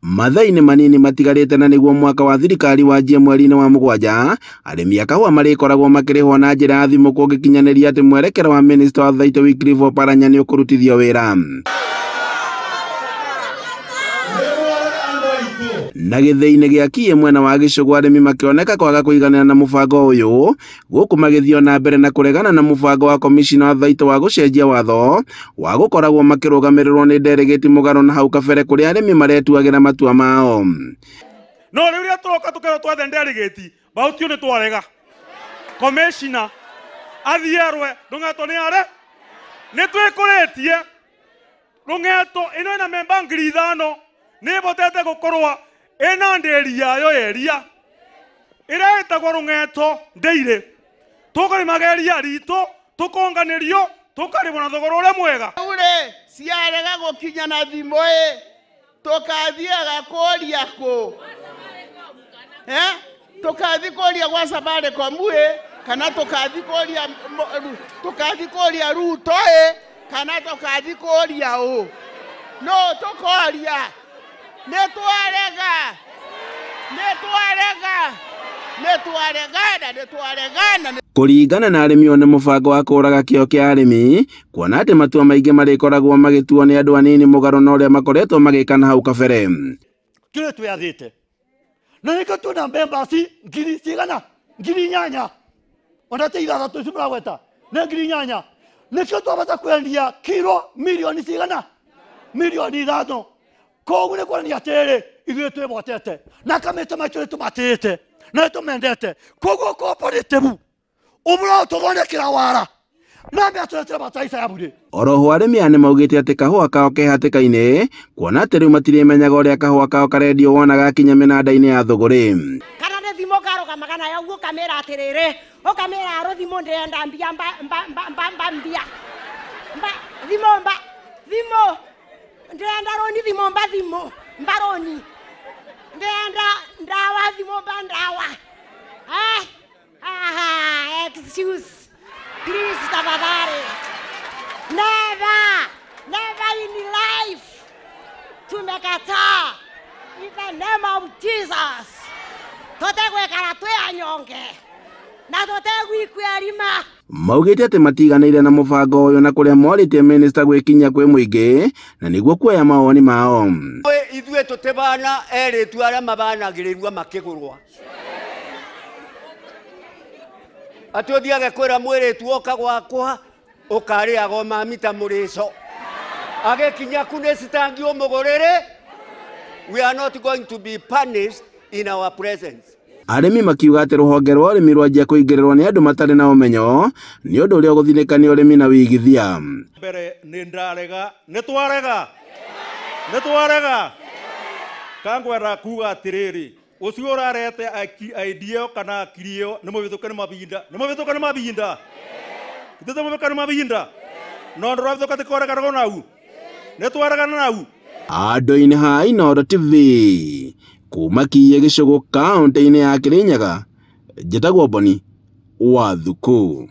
Mathaa-inĩ manini matigarĩte na nĩguo mwaka wa thirikari wanjie mweri-inĩ wa mũgwanja, arĩmi a kahũa marĩkoragwo makĩrĩhwo na njĩra ya thimũ kũngĩkinyanĩria atĩ mwerekera wa minista wa Thaitũ Wycliffe Oparanya nĩ ũkũrutithio wĩra. Na gĩthĩi-inĩ gĩa Kiĩ mwena wa Gĩcũgũ arĩmi makĩoneka kwaga kũiganĩra na mũbango ũyũ, gũkũ magĩthiĩ na mbere na kũregana na mũbango wa komicina wa Thaitũ wa gũcenjia watho wa gũkoragwo makĩrũgamĩrĩrwo nĩ nderegeti mũgarũ na hau kabere kũrĩa arĩmi maretuagĩra matua mao. No rĩu rĩrĩa tũroka tũkerwo twethe nderegeti, baũtio nĩ twarega. Komicina athiĩ arwe Rũng'eto nĩ are nĩ twĩkũrĩtie Rũng'eto ĩno ĩna memba 5,000 nĩ ĩbotete gũkorwo ĩna ndĩri yayo eria ĩrĩa ĩtagwo Rũng'eto ndĩirĩ tũkũrĩmaga eria ritũ tũkonganĩrio tũkarĩmwo na thogora ũrĩa mwega. Ure ciarega gũkinya na thimũ ĩ tũkathiaga kũria kũ tũkathi kũria gwa Safaricom ĩ kana tũkathi kũria Ruto ĩ kana tũkathi kũria ũ no tũkoria nĩ twarega nĩ twarega nĩ twaregana nĩ twaregana. Kũringana na arĩmi one mũbango wa kũraga kĩo kĩa arĩmi kuona atĩ matua maingĩ marĩkoragwo magĩtuo nĩ andũ anini mũgarũ na ũrĩa makoretwo magĩka na hau kabere. Kĩrĩa twĩathĩte na nĩkĩo twĩna members ngiri cigana 8,000 ona ti 6 ici mũragweta nĩ 8,000 nĩkĩo twabata kwendia kiro milioni cigana milioni 5. Koguo nĩ kuonania atĩrĩrĩ ithuĩ twĩbotete na kamĩtĩ maitũ nĩ tũmatĩĩte na nĩ tũmendete koguo cooperative ũmũra tũthondekera wara na mbia tũretera bataica ya bure. Oroho arĩmi aya nĩmaugĩte atĩ kahũa kao ke hatĩka-inĩ kuona atĩ rĩu matirĩmenyaga ũrĩa kahũa kao karendio wona gakinya mĩnanda-inĩ ya thũgũrĩ. Kana nĩ thimũ karũgamaga nayo ũguo ũkamĩra atĩrĩrĩ ũkamĩra rũthimũ ndĩrenda mbia mba mba mba mba mba mbia mba thimũ mba thimũ ndĩrenda rũni thimũ mba thimũ mba rũni ndĩrenda ndawa thimũ mba ndawa. Aha, excuse please tafadhali. Never, never in life tumekataa in the name of Jesus. Tũtegwĩkara twĩ anyonge na tũtegwikua rima. Maugĩte atĩ matiganĩire na mũbango ũyũ na kũrĩa morĩtie minista gwĩkinyia kwĩ mũingĩ na nĩguo kuoya mawoni mao. Ithuĩ tũtibana erĩtu arĩa mabanagĩrĩrwo makĩgũrwa atĩ ũthiage kwĩra mwĩrĩtu oka gwakwa ũkarĩaga mami ta mũrĩco agĩkinya ku nĩ citangi ũmũgũrĩre. We are not going to be punished in our presence. Arĩmi makiuga atĩ rũhonge rwa ũrĩmi rwanjia kũingĩrĩrwo nĩ andũ matarĩ na ũmenyo nĩ ũndũ ũrĩa ũgũthinĩka nĩ ũrĩmi na wĩigithia. Mbere nĩ ndarega nĩ twarega nĩ twarega kangwenda kuga atĩrĩrĩ ũcio ũrarete idea kana akiri ĩyo nĩ mũhĩtũke nĩ mahinda nĩ mũhĩtũke nĩ mahinda ithuĩ mũhĩtũke nĩ mahinda no ndũrahĩtũka tĩkoreganagwo nau nĩ twaregana nau. Andũ-inĩ ha Inooro TV kuma Kiĩ Gĩcũgũ kaũntĩ-inĩ ya Kĩrĩnyaga, njĩtagwo Boni wa Thuku.